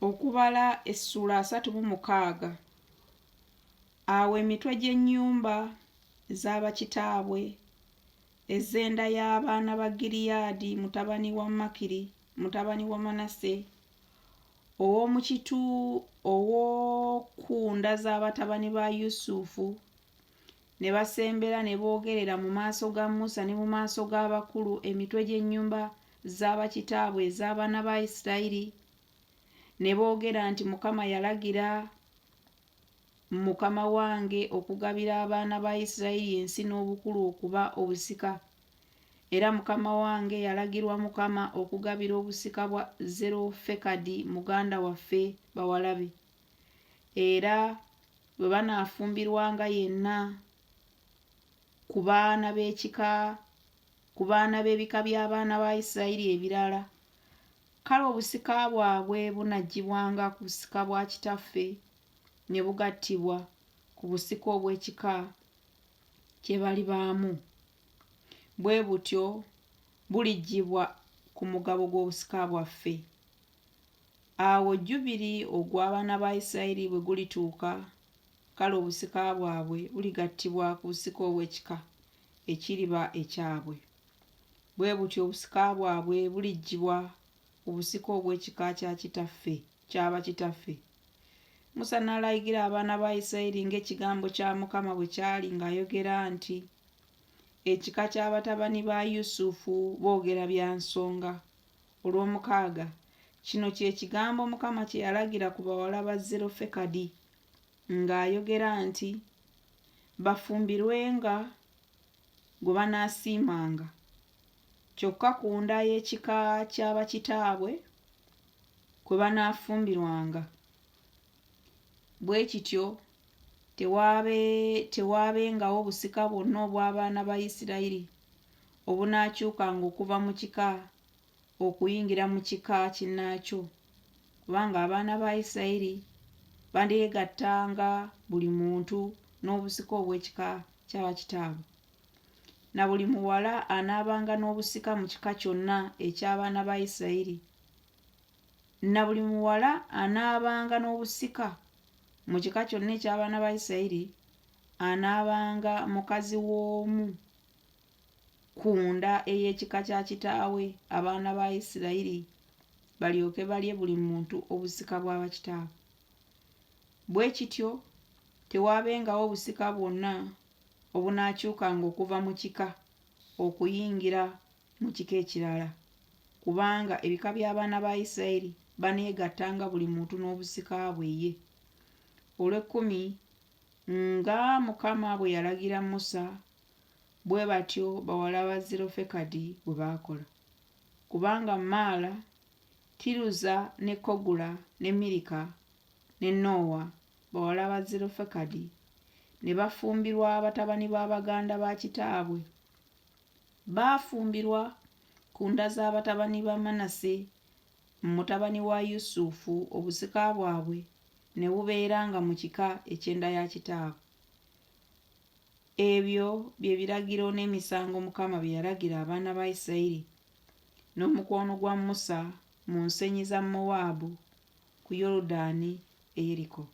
Okubala essuula 36. Awo emitwe gy'ennyumba za bakitaabwe ez'enda y'abaana ba Gireyaadi mutabani wa Makiri mutabani wa Manase ow'oku nda za batabani ba Yusufu ne basembera ne boogerera mu maaso ga Musa ne mu maaso g'abakulu emitwe gy'ennyumba za bakitaabwe ez'abaana ba Isirayiri ne boogera nti Mukama yalagira mukama wange okugabira abaana ba Isirayiri ensi n'obukulu okuba obusika. Era mukama wange yalagirwa Mukama okugabira obusika bwa Zerofekadi muganda waffe bawala be. Era bwe banaafumbirwanga yenna ku baana b'ekika ku baana b'ebika by'abaana ba Isirayiri ebirala, kale obusika bwabwe bunaggyibwanga ku busika bwa kitaffe ne bugattibwa ku busika obw'ekika kye balibaamu. Bwe butyo buliggyibwa ku mugabo gw'obusika bwaffe. Awo Jjubiri ogw'abaana ba Isirayiri bwe gulituuka, kale obusika bwabwe buligattibwa ku busika obw'ekika ekiriba ekyabwe. Bwe butyo obusika bwabwe buliggyibwa ku busika obw'ekika kya kitaffe, kya bakitaffe. Musa n'alayigira abaana ba Isirayiri ng'ekigambo kya Mukama bwe kyali ng'ayogera nti, Ekika kya batabani ba Yusufu boogera bya nsonga. Olwomukaaga, Kino kye kigambo Mukama kye yalagira ku bawala ba Zerofekadi ng'ayogera nti, Bafumbirwenga gwe banaasiimanga, kyokka ku nda y'ekika kya bakitaabwe kwe banaafumbirwanga. Bwe kityo tewaabengawo busika bwonna obw'abaana ba Isirayiri obunaakyukanga okuva mu kika okuyingira mu kika kinnaakyo, kubanga abaana ba Isirayiri baneegattanga buli muntu n'obusika obw'ekika kya bakitaabwe. Na buli muwala anaabanga n'obusika mu kika kyonna eky'abaana ba Isirayiri, na buli muwala anaabanga n'obusika mu kika kyonna eky'abaana ba Isirayiri anaabanga mukazi w'omu ku nda ey'ekika kya kitaawe, abaana ba Isirayiri balyoke balye buli muntu obusika bwa bakitaabwe. Bwe kityo tewaabengawo busika bwonna obunaakyukanga okuva mu kika okuyingira mu kika ekirala, kubanga ebika by'abaana ba Isirayiri baneegattanga buli muntu n'obusika bwe ye. Olw'ekkumi, Nga Mukama bwe yalagira Musa, bwe batyo bawala ba Zerofekadi bwe baakola. Kubanga Maala, Tiruza ne Kogula ne Mirika ne Noowa, bawala ba Zerofekadi, ne bafumbirwa batabani ba baganda ba kitaabwe. Baafumbirwa ku nda za batabani ba Manase mutabani wa Yusufu, obusika bwabwe ne bubeeranga mu kika eky'enda ya kitaabwe. Ebyo bye biragiro n'emisango Mukama bye yalagira abaana ba Isirayiri n'omukono gwa Musa mu nsenyi za Mowaabu ku Yoludaani e Yeriko.